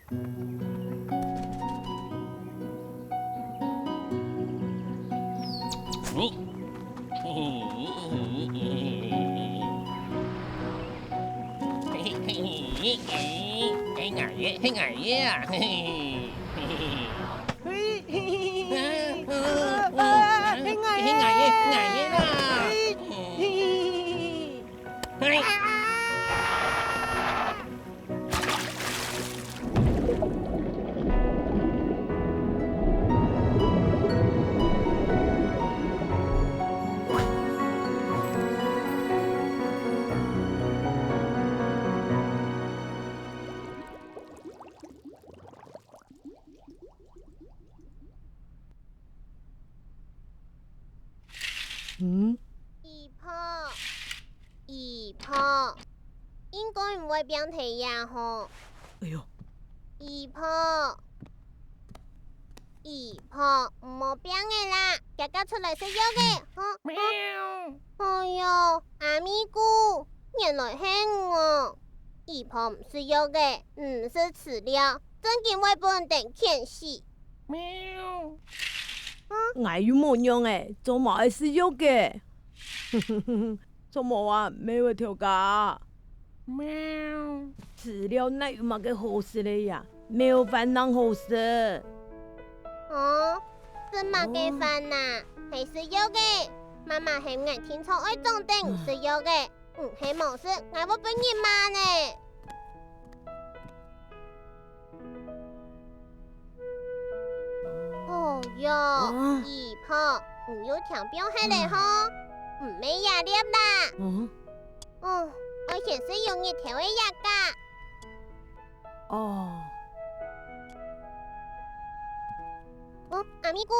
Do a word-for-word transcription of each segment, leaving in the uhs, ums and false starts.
係𠊎个，係𠊎个啊！係𠊎个，係𠊎个啦！嗯？姨婆，姨婆，應該毋會病忒呀吼。哎喲！姨婆，姨婆，毋好病个啦，遽遽出來食藥个，吼。哎喲，阿咪牯，原來係你哦！姨婆毋食藥个，毋食飼料，正經會分等譴死。 𠊎又無仰仔，做麼愛食藥个？著無啊，貓仔頭家？飼料哪有麼个好食个呀？貓糞正好食。哦，食麼个糞啊？係食藥个。媽媽喊𠊎定著愛掌等食藥个，毋係無食，𠊎會分人罵呢。 哦喲，姨婆，你又聽放忒了吼，毋係這粒啦。哦，愛先食有日頭个這個。哦，阿咪牯，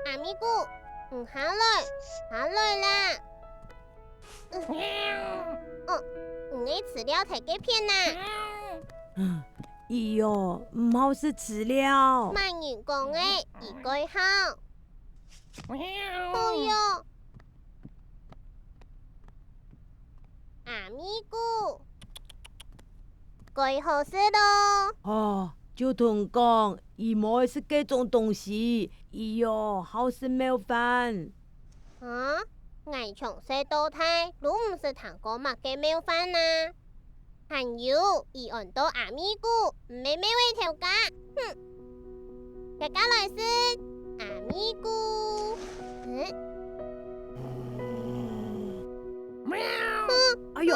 阿咪牯，你下來，下來啦！ 哦，你愛飼料忒該片啊！佢哦，毋好食飼料。麼人講个，佢蓋好。哎喲，阿咪牯，蓋好食咯。哦，就同你講，佢無愛食該種東西，佢哦，好食貓糞。 啊，𠊎從細到大，都毋識聽過麼个貓糞啊。還有，佢安到阿咪牯，毋係貓仔頭家。哼！遽遽來食，阿咪牯。嗯？哎喲！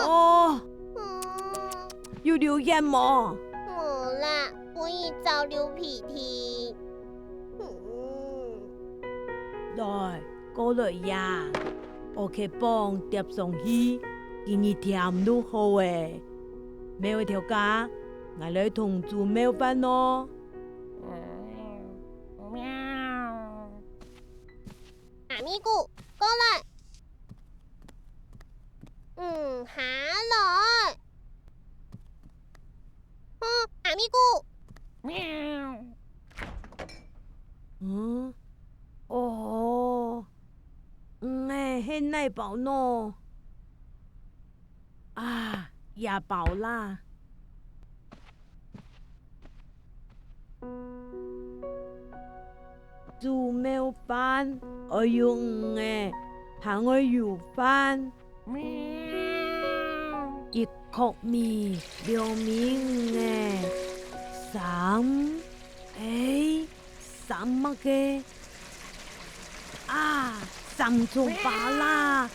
嗯。有流血無？無啦，分佢燥流鼻涕。嗯。來， 過來呀，𠊎摎佢放貼上去，今日天都好咧。貓仔頭家，𠊎來同你煮貓糞哦。阿咪牯，過來。嗯，下來。 哦，阿咪牯。嗯？哦，你係哪包呢？啊，這包啦。 煮貓糞愛有魚仔，還愛有糞。一殼米，兩尾魚仔，三，欸，三麼个？啊，三重芭樂！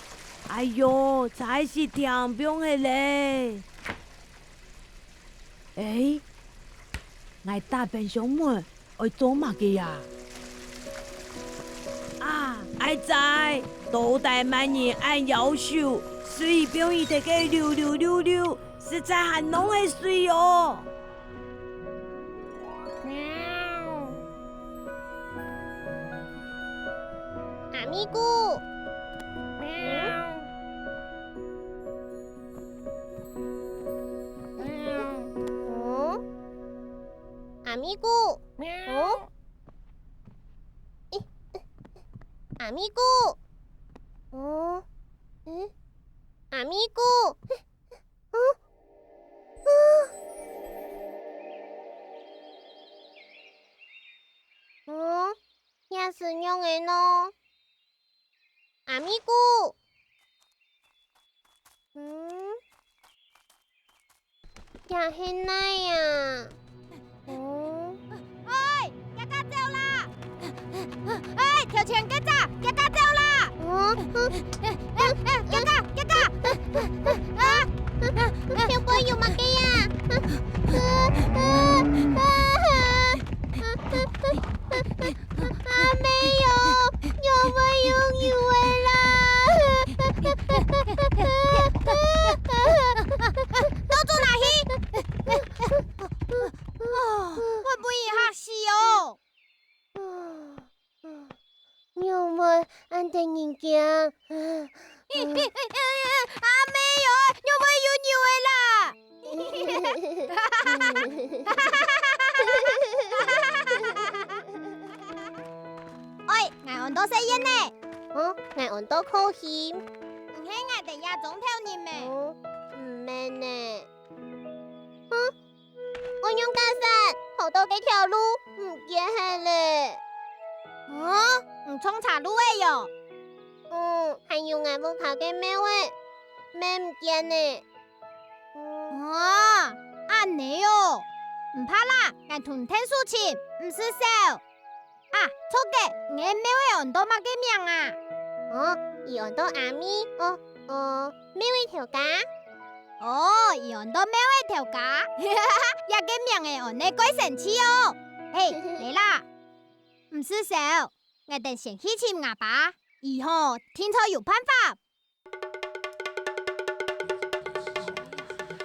哎喲，真係天放个咧！欸，𠊎打冰箱門 愛做麼个呀？啊，哀哉，到底麼人恁夭壽，水放一垤个溜溜溜溜，實在還吂會水哦！阿咪牯。嗯？ 阿咪牯，哦？阿咪牯，哦？嗯？阿咪牯，哦？啊！仰仔呢？阿咪牯，嗯，這係哪啊？嗯。喂，遽遽走啦！喂，頭前該隻，遽遽走啦！嗯，嗯，遽遽，遽遽！啊！後背有麼个啊？ 阿姆哦，仰會有牛仔啦？到做哪去？哦，會分佢嚇死哦！仰會恁得人驚？阿姆哦，仰會有牛仔啦？ 喂，𠊎安到細燕呢。哦，𠊎安到可心。你係𠊎兜這莊頭人咩？哦，毋係呢。哼，𠊎仰結煞，跑到該條路毋見忒咧。哦，你撞差路仔喲？嗯，還有𠊎屋下个廟仔，乜毋見呢。 哦，恁呢哦，毋怕啦，𠊎同𢯭手尋，毋使愁。啊，著个，你个廟仔安到麼个名啊？哦，佢安到阿咪，哦，哦，廟仔頭家。哦，佢安到廟仔頭家，這个名仔安到蓋生趣哦。嘿，來啦，毋使愁，𠊎等先去尋吾爸，佢吼，定著有辦法。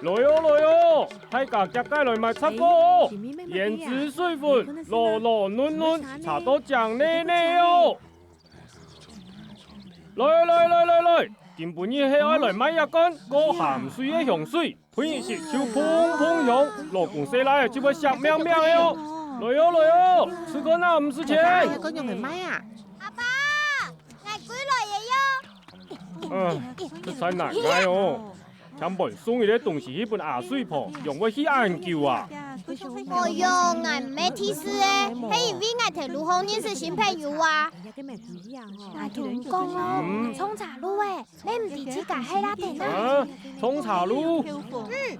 來哦，來哦，大家遽遽來買雜貨哦！胭脂水粉，糯糯嫩嫩，炒到靚靚靚哦！來來來來來，今晡日係愛來買這罐高含水个香水，噴一息就嘭嘭香，老公細倈仔就會惜命命个哦！來哦，來哦，試看啊，毋使錢！這罐仰仔賣啊？阿爸，𠊎歸來了喲！ 嗯，實在難挨哦！前擺送一個東西去分阿水婆，仰會去恁久啊？哎喲，𠊎毋係第一次欸，係因為𠊎頭路項認識新朋友啊。𠊎同你講哦，嗯。撞差路欸，乜毋知自家係哪兜啊？啊，撞差路？嗯，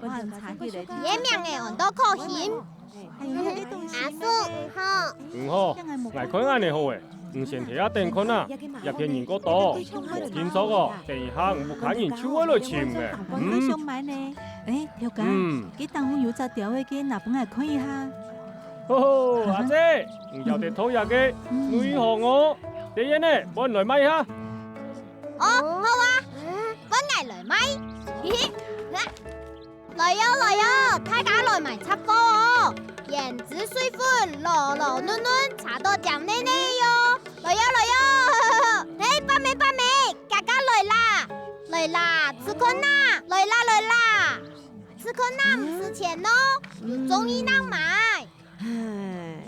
佢个名仔安到可心。 阿叔，你好。你好，𠊎看恁仔好欸，你先在這等看啊，這片人過多，無定著哦，等一下你屋下人就會來尋你。嗯。哎，頭家，嗯。該頂項有隻鳥仔个，拿分𠊎看一下。吼吼，阿姊，你曉得擇這個內行哦，店員呢，幫你來買一下。哦，好啊，分𠊎來買。嘿嘿，啊。 來喲，來喲，大家來買雜貨哦！胭脂水粉，糯糯嫩嫩，炒到靚艷艷喲！來喲，來喲！嘿，伯姆，伯姆，遽遽來啦！來啦，試看啊！來啦，來啦！試看啊，毋使錢哦，有中意正買！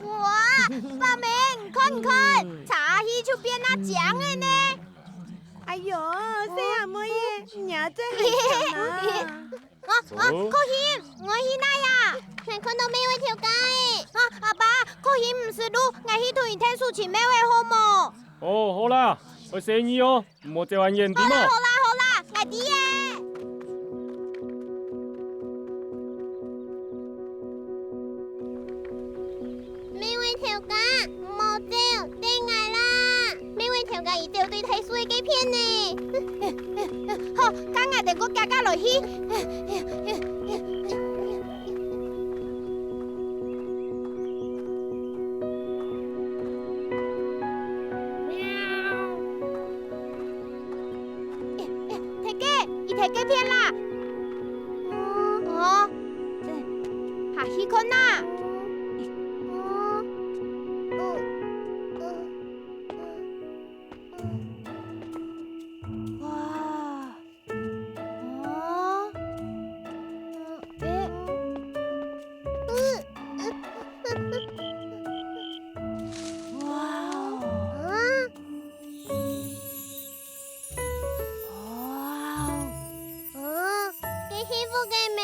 哇，伯姆，你看，你看，炒下去就變恁靚个呢！哎喲，細阿妹仔，你啊真係靚啊！ 啊，啊，可心，𠊎去哪呀？𠊎看到廟仔頭家欸。啊，阿爸，可心毋識路，𠊎去同佢𢯭手尋廟仔好無？哦，好啦，愛細義哦，毋好走恁遠，知無？好啦，好啦，好啦，𠊎知欸。廟仔頭家，毋好走，等𠊎啦！廟仔頭家佢走對大樹仔該片呢。 好，該𠊎兜過遽遽來去。欸，欸，頭家，佢在該片啦。哦，下去看啊。 哇！哦！欸！哇！啊！哇！啊！該係烏雞咩？